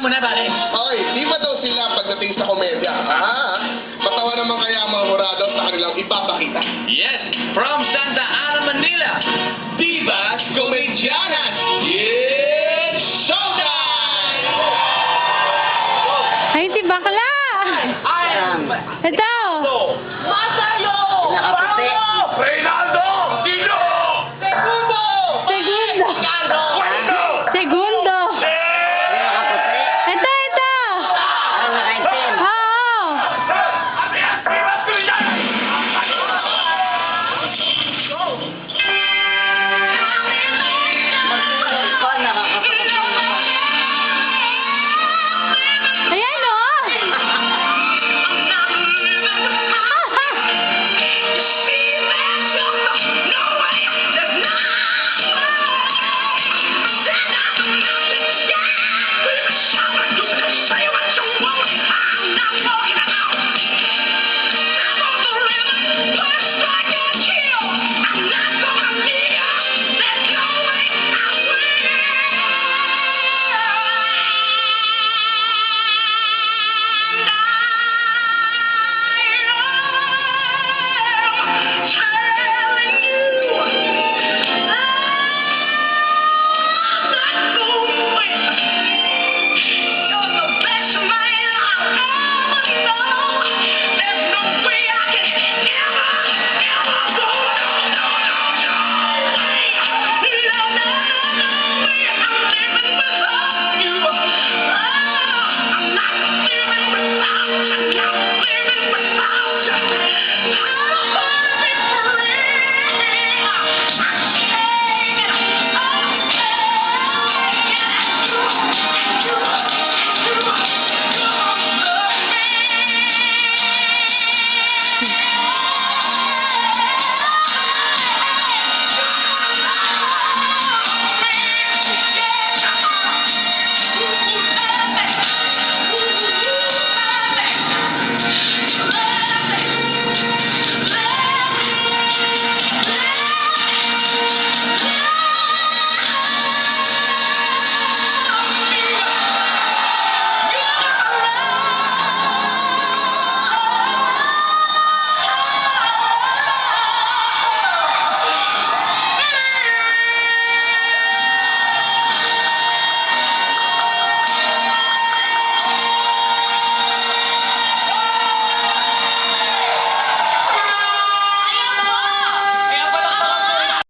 Mo na, pare. Okay, di ba daw sila pagdating sa komedya? Ah, matawa naman kaya ang mga hurado sa kanilang ipapakita? Yes, from Santa Ana, Manila, Divas Comedianas! It's showtime! Ay, si bakla! I am Ito! Masayo! Nakaputi. Paolo!